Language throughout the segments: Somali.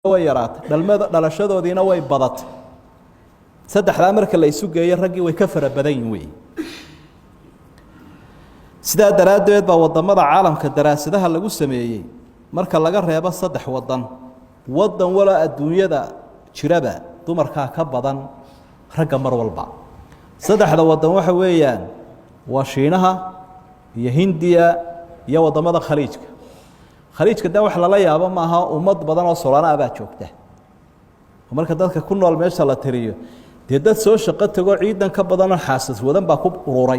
Way yaraatay dhalmada, dhalashadoodiina way badatay. Saddexdaa marka la isu geeyo, raggii way ka fara badan yihin wey. Sidaa daraaddeed baa waddamada caalamka daraasadaha lagu sameeyey, marka laga reebo saddex waddan, waddan walaa adduunyada jiraba dumarkaa ka badan ragga mar walba. Saddexda waddan waxa weeyaan waa Shiinaha iyo Hindiya iyo waddamada Khaliijka. Khaliijka de wax lala yaabo maaha, ummad badan oo solana baa joogta. Oo marka dadka ku nool meesha la tiriyo, dee dad soo shaqo tegoo ciidan ka badanoo xaasas wadan baa ku ururay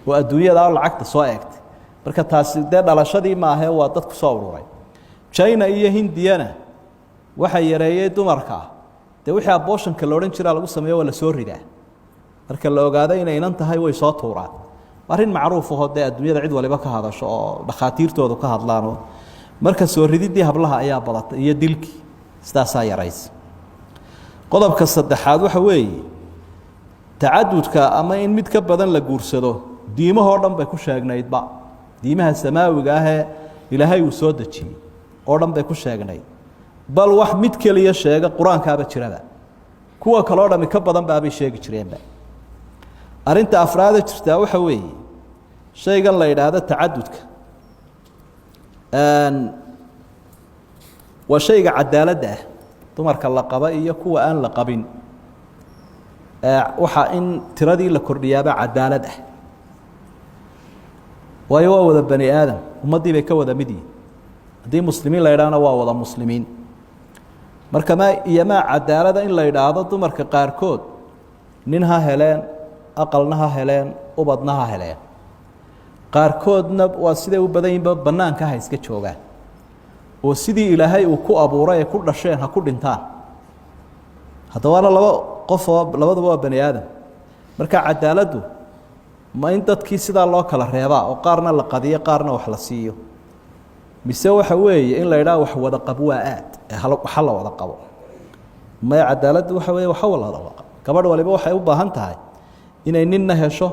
oo adduunyada lacagta soo eegtay. Marka taasi dee dhalashadii maahae, waa dad ku soo ururay. China iyo Hindiyana waxaa yareeyey dumarka, dee wixii abortionka la odhan jiraa lagu sameeyo, waa la soo ridaa. Marka la ogaado inay inan tahay, way soo tuuraan. Arrin macruuf ahoo dee adduunyada cid waliba ka hadasho oo dhakhaatiirtoodu ka hadlaanoo. Marka soo rididii hablaha ayaa badatay iyo dilkii, sidaasaa yaraysa. Qodobka saddexaad waxa weeye tacadudka ama in mid ka badan la guursado diimahoo dhan bay ku sheegnaydba. Diimaha samaawiga ahee Ilaahay uu soo dejiyey oo dhan bay ku sheegnayd. Bal wax mid keliya sheega qur-aankaaba jiraba, kuwa kaloo dhami ka badan baabay sheegi jireenba. Arrinta afraada jirtaa waxa weeye shaygan la yidhaahdo tacadudka waa shayga cadaaladda ah. Dumarka la qaba iyo kuwa aan la qabin, waxaa in tiradii la kordhiyaaba cadaalad ah, waayo waa wada bani aadam, ummaddii bay ka wada mid yihin. Haddii muslimiin la yidhahna, waa wada muslimiin. Marka ma iyo maa cadaalada in la yidhaahdo dumarka qaarkood nin ha heleen, aqalna ha heleen, ubadna ha heleen, qaarkoodna waa siday u badan yihinba bannaanka ha iska joogaan, oo sidii Ilaahay uu ku abuuray ay ku dhasheen ha ku dhintaan? Haddabana laba qof oo labaduba waa bani aadam. Marka cadaaladdu ma in dadkii sidaa loo kala reebaa oo qaarna la qadiyo, qaarna wax la siiyo, mise waxa weeye in la idhaha wax wada qab waa aad waxa la wada qabo? Maya, cadaaladdu waxa weeye waxa wada qabo. Gabadh waliba waxay u baahan tahay inay ninna hesho,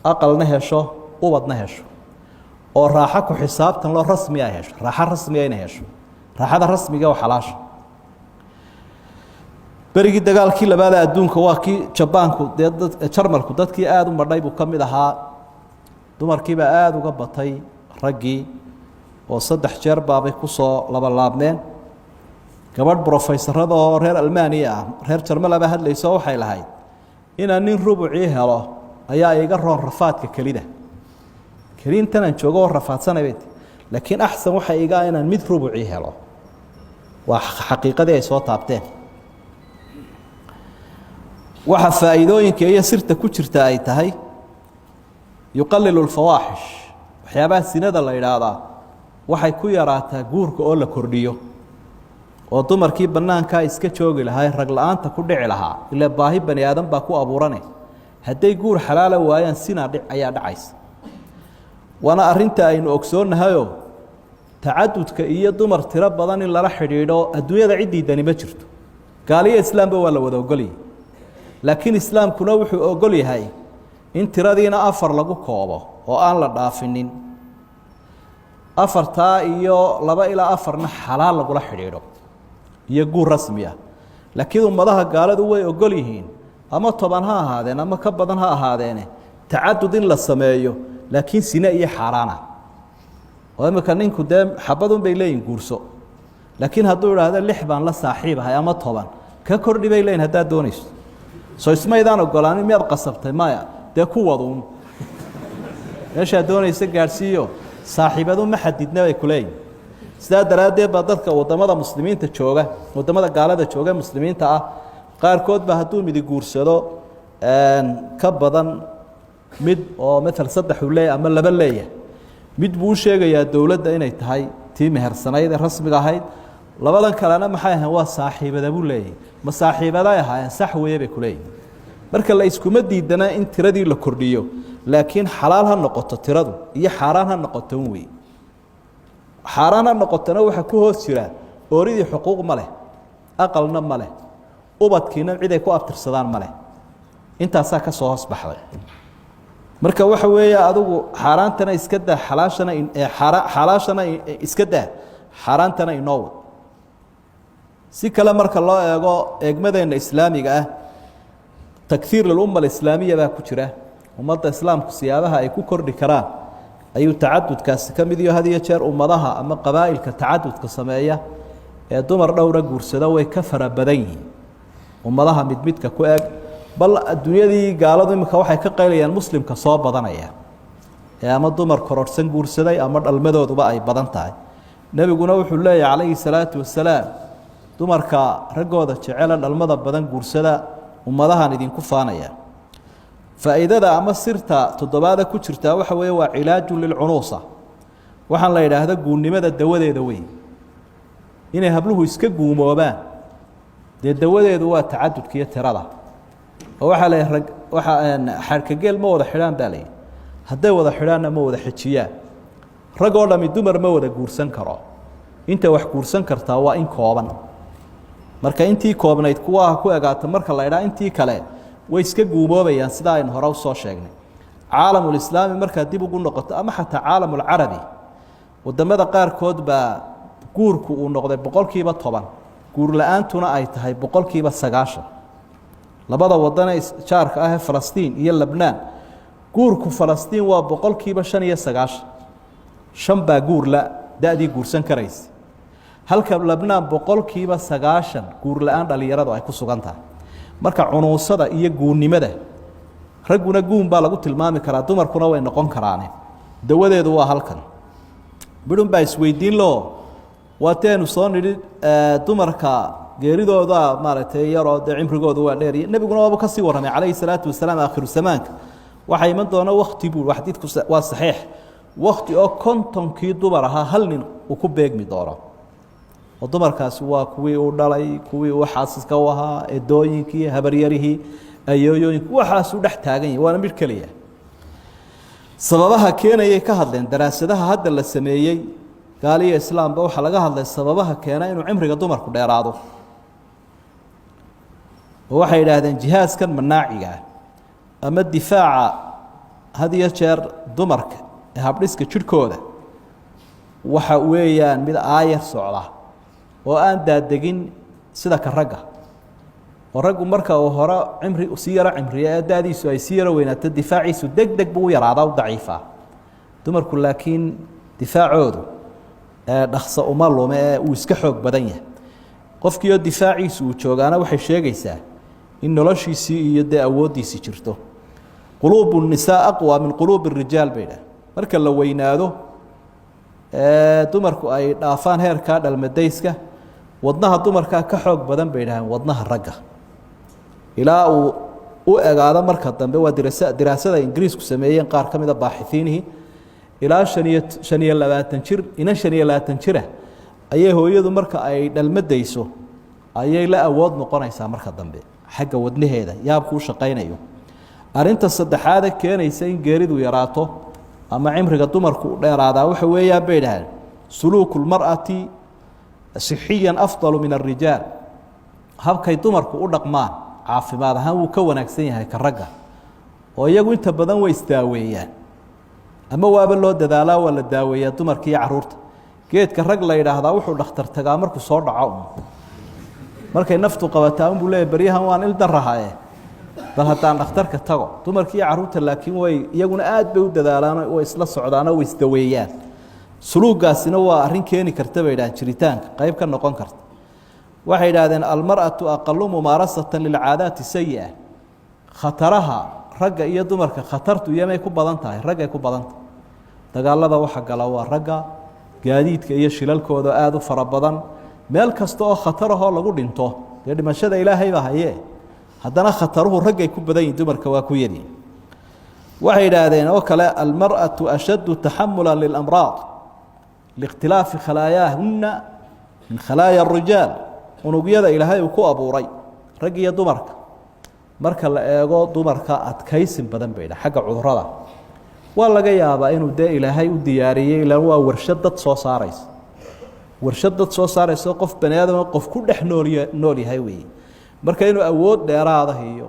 aqalna hesho, ubadna hesho, oo raaxo ku xisaabtan loo rasmi ay hesho, raaxo rasmiga inay hesho, raaxada rasmiga oo xalaasha. Berigii dagaalkii labaada adduunka, waa kii Jabaanku dee dad Jarmalku dadkii aada u madhay buu ka mid ahaa. Dumarkiibaa aada uga batay raggii, oo saddex jeer baabay kusoo labalaabmeen. Gabadh brofeysarada oo reer Almaniya ah, reer Jarmalaba hadlayso, waxay lahayd inaan nin rubucii helo ayaa iga roon rafaadka kelida. Keli intan aan joogo oo rafaadsanay bay ti, laakiin axsan waxa iga inaan mid rubucii helo. Waa xaqiiqadii ay soo taabteen. Waxa faa'iidooyinka iyo sirta ku jirta ay tahay yuqalilu lfawaaxish, waxyaabaha sinada la idhaahdaa waxay ku yaraataa guurka oo la kordhiyo, oo dumarkii bannaankaa iska joogi lahaa, rag la-aanta ku dhici lahaa, ilaa baahi bani aadam baa ku abuurane, hadday guur xalaala waayaan, sinaa dhi ayaa dhacaysa. Waana arrinta aynu ogsoonnahayoo tacadudka iyo dumar tiro badan in lala xidhiidho adduunyada ciddii dani ma jirto. Gaaliyo islaamba waa la wada ogolyahay, laakiin islaamkuna wuxuu ogol yahay in tiradiina afar lagu koobo oo aan la dhaafinin afartaa, iyo laba ilaa afarna xalaal lagula xidhiidho iyo guur rasmi ah. Laakiin ummadaha gaaladu way ogol yihiin, ama 10 ha ahaadeen ama ka badan ha ahaadeene, tacadud in la sameeyo, laakiin sine iyo xaaraana. Oo imika ninku dee xabadun bay leeyihin guurso, laakiin hadduu idhaahdo lix baan la saaxiib ahay ama 10, ka kordhi bay leeyihin haddaad doonayso. Soo ismaydaan ogolaanin? Miyaad qasabtay? Maya. Dee ku waduun meeshaad doonaysa gaadhsiiyo, saaxiibadu ma xadidna, bay kuleeyihin. Sidaa daraaddeed baa dadka waddamada muslimiinta jooga, waddamada gaalada jooga muslimiinta ah qaarkood ba, hadduu midi guursado ka badan mid, oo maala saddex uu leeyahy ama laba leeyahay, mid buu u sheegayaa dowladda inay tahay tii mehersanayd ee rasmiga ahayd. Labadan kalena maxay ahayn? Waa saaxiibada buu leeyahay. Ma saaxiibaday ahaayeen? Sax weeye, bay kuleeyihin. Marka la iskuma diidana in tiradii la kordhiyo, laakiin xalaal ha noqoto tiradu iyo xaaraan ha noqoto un wey. Xaaraan ha noqotona waxaa ku hoos jira ooridii xuquuq ma leh, aqalna ma leh, ubadkiina cid ay ku abtirsadaan ma leh. Intaasaa ka soo hoos baxday. Marka waxa weeye, adigu xaaraantana iska daa, xalaashana xalaashana iska daa, xaaraantana inoo wad. Si kale marka loo eego eegmadeenna islaamiga ah, takhiir lilumma alislaamiya baa ku jira. Ummadda islaamku siyaabaha ay ku kordhi karaan ayuu tacadudkaasi ka mid iyo had iyo jeer ummadaha ama qabaa'ilka tacadudka sameeya ee dumar dhowra guursada way ka fara badan yihiin ummadaha mid midka ku eg. Bal adduunyadii gaaladu iminka waxay ka qaylayaan muslimka soo badanaya ee ama dumar kororhsan guursaday ama dhalmadooduba ay badan tahay. Nebiguna wuxuu leeyahy calayhi salaatu wasalaam, dumarka raggooda jecela dhalmada badan guursada, ummadahan idinku faanaya. Faa'iidada ama sirta toddobaada ku jirtaa waxa weeye waa cilaaju lilcunuusa, waxaan la yidhaahda guunnimada dawadeeda weyn. Inay habluhu iska guumoobaan dee dawadeedu waa tacadudka iyo tirada. Oo waxaa la rag waxaa xadhkageel ma wada xidhaan baa layihi, hadday wada xidhaanna ma wada xejiyaan. Rag oo dhami dumar ma wada guursan karo, inta wax guursan kartaa waa in kooban. Marka intii koobnayd kuwaha ku egaato marka la idhaa, intii kale way iska guumoobayaan, sidaa aynu hore usoo sheegnay. Caalamulislaami markaa dib ugu noqoto ama xataa caalamulcarabi, wadamada qaarkood baa guurku uu noqday 10%, guur la-aantuna ay tahay 90%. Labada wadan ee jaarka ah ee Falastiin iyo Lebnaan, guurku Falastiin waa 95%, shan baa guur la da-dii guursan karaysa, halka Lebnaan 90% guur la-aan dhalinyaradu ay ku sugan tahay. Marka cunuusada iyo guunnimada, ragguna guun baa lagu tilmaami karaa, dumarkuna way noqon karaane, dawadeedu waa halkan. Bidhun baa isweydiin loo, waateenu soo nidhi dumarka geeridooda maaragtay yaroo dee cimrigoodu waa dheeriy. Nebiguna waaba kasii warramay calayhi salaatu wasalaam, aakhiru zamaanka waxaa iman doona wakti buu, xadiidku waa saxiix, wakti oo 50kii dumar ahaa hal nin uu ku beegmi doono. Oo dumarkaasi waa kuwii uu dhalay, kuwii uu xaasiska u ahaa, edooyinkii, habaryarihii, ayooyooyinki, waxaasuu dhex taagan yahy, waana mid keliya. Sababaha keenayay ka hadleen daraasadaha hadda la sameeyey, gaaliyo islaamba. Waxaa laga hadlay sababaha keena inuu cimriga dumarku dheeraado, oo waxay yidhaahdeen jihaaskan manaaciga ah ama difaaca had iyo jeer dumarka ee habdhiska jidhkooda waxa weeyaan mid aayar socda oo aan daadegin sida ka ragga. Oo raggu marka uu hore cimri sii yaro cimriya ee da-diisu ay sii yaro weynaato, difaaciisu deg deg buu u yaraadaa, u daciifaa. Dumarku laakiin difaacoodu dhakso uma lume ee uu iska xoog badan yahay. Qofkiioo difaaciisu uu joogaana waxay sheegaysaa in noloshiisii iyo dee awooddiisii jirto. Quluubu الnisaa aqwى min quluubi الrijaal bay dhah. Marka la weynaado ee dumarku ay dhaafaan heerkaa dhalmadayska, wadnaha dumarkaa ka xoog badan bay dhahaan wadnaha ragga, ilaa uu u egaado marka dambe. Waa diraasada Ingiriisku sameeyeen qaar ka mida baaxiiinihii. Ilaa 25 jir, inan 25 jira ayay hooyadu marka ay dhalmadayso ayay la awood noqonaysaa marka dambe xagga wadnaheeda yaabku u shaqaynayo. Arrinta saddexaade keenaysa in geeridu yaraato ama cimriga dumarku u dheeraadaa waxa weeyaan bay idhahdeen suluuku lmar'ati sixiyan afdalu min alrijaal. Habkay dumarku u dhaqmaan caafimaad ahaan wuu ka wanaagsan yahay ka ragga, oo iyagu inta badan way isdaaweeyaan ama waaba loo dadaalaa, waa la daaweeyaa dumarka iyo caruurta. Geedka rag la yidhaahdaa wuxuu dhakhtar tagaa markuu soo dhaco un, markay naftu qabataa unbuu leeyahy, baryahan waan il darahaye, bal haddaan dhakhtarka tago. Dumarka iyo caruurta laakiin way iyaguna aad bay u dadaalaan, way isla socdaanoo way isdaweeyaan. Suluugaasina waa arrin keeni karta bay yidhahdeen jiritaanka qayb ka noqon karta. Waxay yidhaahdeen almar'atu aqalu mumaarasatan lilcaadaati sayi-a. Khataraha ragga iyo dumarka, khatartu iyomay ku badan tahay? Raggay ku badan tahay. Dagaalada waxa gala waa ragga, gaadiidka iyo shilalkooda aada u fara badan, meel kasta oo khatarahoo lagu dhinto, dee dhimashada ilaahay baa haye, haddana khataruhu raggay ku badan yihin, dumarka waa ku yari. Waxay yidhaahdeen oo kale almar'atu ashaddu taxamula lilamraad liikhtilaafi khalaayaahunna min khalaaya arijaal. Unugyada ilaahay uu ku abuuray rag iyo dumarka marka la eego, dumarka adkaysin badan bay dha xagga cudurada. Waa laga yaabaa inuu dee ilaahay u diyaariyey, ilaan waa warshad dad soo saaraysa, warshad dad soo saarayso, qof bani aadama qof ku dhex nool yahay weeye. Marka inuu awood dheeraada iyo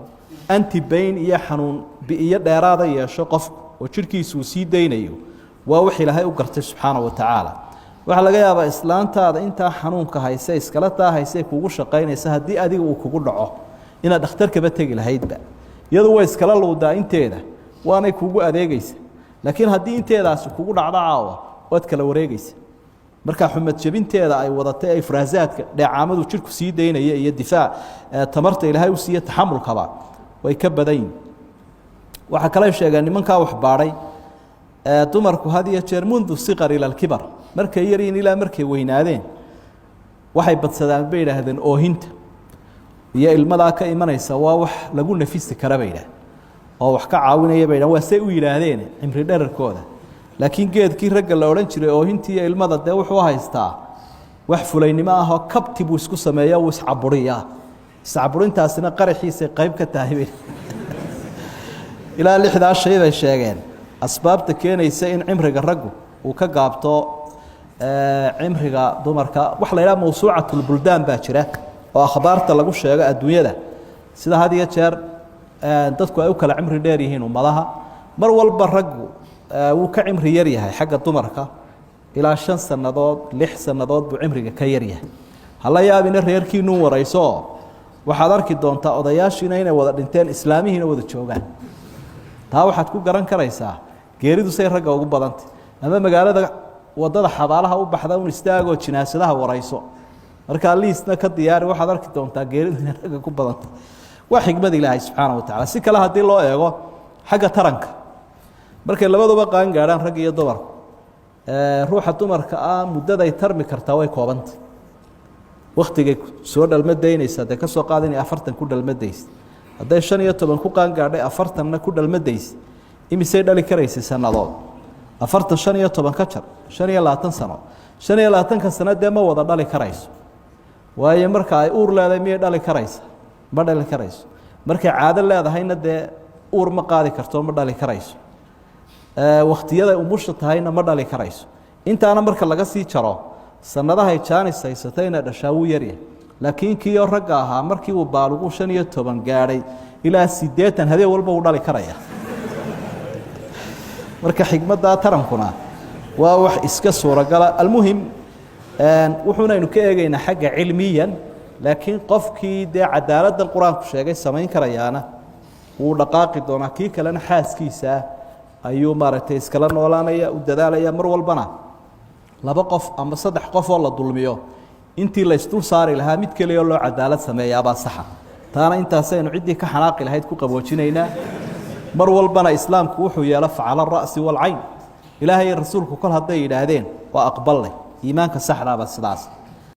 antibain iyo xanuun bi'iyo dheeraada yeesho qofku oo jidhkiisu uu sii daynayo, waa wax ilaahay u gartay subxaana wa tacaala. Waxaa laga yaabaa islaantaada intaa xanuunka hayse, iskala taahayse, kugu shaqaynaysa, haddii adiga uu kugu dhaco inaad dhakhtarkaba tegi lahaydba. Iyadu way iskala luudaa inteeda, waanay kugu adeegeysa, laakiin haddii inteedaasi kugu dhacdo caawa, waad kala wareegeysa. Marka xumad jebinteeda ay wadatay, ay ifraasaadka dheecaamadu jidhku sii daynaya iyo difaac tamarta Ilaahay u siiya, taxamulkaba way ka badan yihin. Waxaa kale sheegeen nimankaa wax baadhay, dumarku had iyo jeer منذ الصغر إلى الكبر, markay yaryihin ilaa markay weynaadeen, waxay badsadaan bay yidhaahdeen oohinta iyo ilmadaa ka imanaysa. Waa wax lagu nafisi kara bay yidhahdeen, oo wax ka caawinaya bay yidhahen. Waa say u yidhaahdeen cimri dherarkooda. Laakiin geedkii ragga la odhan jiray oohintii iyo ilmada dee wuxuu haystaa wax fulaynimo ah oo kabti buu isku sameeya, wuu iscaburiyaa. Iscaburintaasina qaraxiisay qayb ka tahay bay. Ilaa lixdaa shay bay sheegeen asbaabta keenaysa in cimriga raggu uu ka gaabto cimriga dumarka. Waxa la yidhaha موسوعة البلدان baa jira oo akhbaarta lagu sheego adduunyada, sida had iyo jeer dadku ay u kala cimri dheer yihiin ummadaha. Mar walba raggu wuu ka cimri yar yahay xagga dumarka, ilaa 5 sannadood, 6 sannadood buu cimriga ka yar yahay. Hala yaabina, reerkiinuu warayso, waxaad arki doontaa odayaashiina inay wada dhinteen, islaamihiina wada joogaan. Taa waxaad ku garan karaysaa geeridu say ragga ugu badantay. Ama magaalada wadada xabaalaha u baxda un istaagoo jinaasadaha warayso, markaa liisna ka diyaari, waxaad arki doontaa geeridu inay ragga ku badantay. Waa xikmad Ilaahay subxaana wa tacala. Si kale haddii loo eego, xagga taranka, markay labaduba qaan gaadhaan rag iyo dumarku, ruuxa dumarka ah muddaday tarmi kartaa way koobantay. Waktigay soo dhalmadaynaysa, dee ka soo qaada inay 40 ku dhalmadaysa, hadday 15 ku qaan gaadhay, 40-na ku dhalmadaysa, imisay dhali karaysay sannadood? 40 15 ka jar, 25 sano. 25-ka sano dee ma wada dhali karayso, waayo marka ay uur leedahay miyay dhali karaysa? Ma dhali karayso. Markay caado leedahayna dee uur ma qaadi karto, ma dhali karayso. Waktiyaday umusha tahayna ma dhali karayso. Intaana marka laga sii jaro, sanadahay jaanis haysatay inay dhashaa wuu yaryahay. Laakiin kiioo ragga ahaa markii uu baalugu 15 gaadhay ilaa 80, habeen walba uu dhali karaya. Marka xikmadda tarankuna waa wax iska suuragala. Almuhim, wuxuunaynu ka eegaynaa xagga cilmiyan, laakiin qofkii dee cadaaladdan Qur-aanku sheegay samayn karayaana wuu dhaqaaqi doonaa, kii kalena xaaskiisa ayuu maaragtay iskala noolaanaya, u dadaalaya. Mar walbana laba qof ama saddex qof oo la dulmiyo intii la isdul saari lahaa, mid keliya loo cadaalad sameeyaabaa saxa. Taana intaasaynu ciddii ka xanaaqi lahayd ku qaboojinaynaa. Mar walbana Islaamku wuxuu yeelo فعلى الرأس والعين. Ilaahay rasuulku kol hadday yidhaahdeen waa aqballeh. Iimaanka saxdaaba sidaas.